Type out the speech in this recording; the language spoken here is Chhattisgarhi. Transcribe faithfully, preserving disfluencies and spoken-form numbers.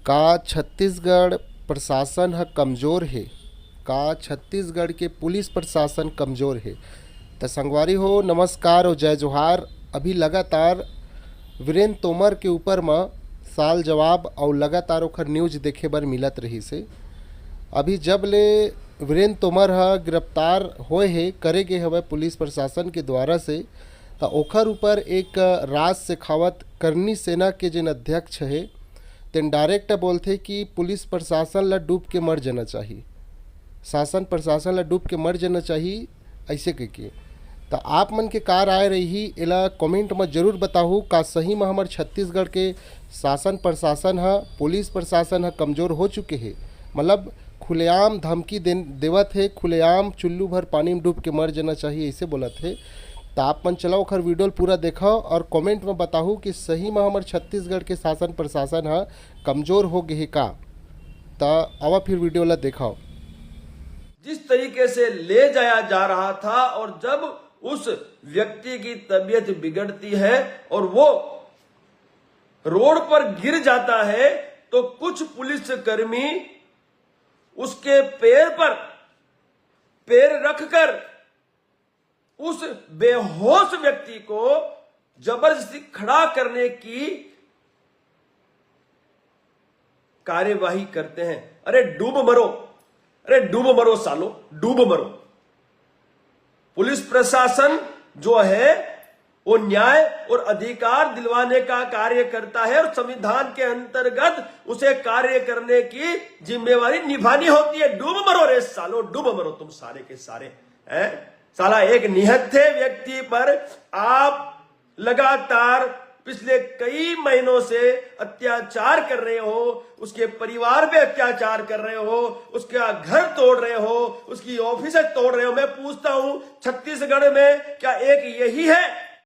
का छत्तीसगढ़ प्रशासन ह कमजोर हे? का छत्तीसगढ़ के पुलिस प्रशासन कमजोर हे? त संगवारी हो, नमस्कार और जय जोहार। अभी लगातार वीरेंद्र तोमर के ऊपर म सवाल जवाब और लगातार ओखर न्यूज देखे बर मिलत रहिस हे। अभी जब ले वीरेंद्र तोमर ह गिरफ्तार होए हे, करे गे हवय पुलिस प्रशासन के द्वारा से, त ओखर ऊपर एक राज शेखावत, करनी सेना के जेन अध्यक्ष हे, तेन डायरेक्ट बोलथे कि पुलिस प्रशासन ला डूब के मर जाना चाही, शासन प्रशासन ला डूब के मर जाना चाही, ऐसे कहिके। त आप मन के का राय रही, एला कमेंट म जरूर बताहू। का सही म हमर छत्तीसगढ़ के शासन प्रशासन ह, पुलिस प्रशासन ह कमजोर हो चुके हे? मतलब खुलेआम धमकी दे-, देवत हे, खुलेआम चुल्लू भर पानी में डूब के मर जाना चाहिए, ऐसे बोलत हे। त आप मन चला ओखर वीडियो ल पूरा देखव और कमेंट में बताहू कि सही में हमर छत्तीसगढ़ के शासन प्रशासन ह कमजोर हो गे हे का। त आवा फिर वीडियो ला देखव। जिस तरीके से ले जाया जा रहा था और जब उस व्यक्ति की तबीयत बिगड़ती है और वो रोड पर गिर जाता है, तो कुछ पुलिसकर्मी उसके पैर पर पैर रखकर उस बेहोश व्यक्ति को जबरदस्ती खड़ा करने की कार्यवाही करते हैं। अरे डूब मरो, अरे डूब मरो सालो, डूब मरो। पुलिस प्रशासन जो है, वो न्याय और अधिकार दिलवाने का कार्य करता है और संविधान के अंतर्गत उसे कार्य करने की जिम्मेवारी निभानी होती है। डूब मरो रे सालो, डूब मरो तुम सारे के सारे, हैं? साला, एक निहत्थे व्यक्ति पर आप लगातार पिछले कई महीनों से अत्याचार कर रहे हो, उसके परिवार पे अत्याचार कर रहे हो, उसका घर तोड़ रहे हो, उसकी ऑफिस तोड़ रहे हो। मैं पूछता हूं, छत्तीसगढ़ में क्या एक यही है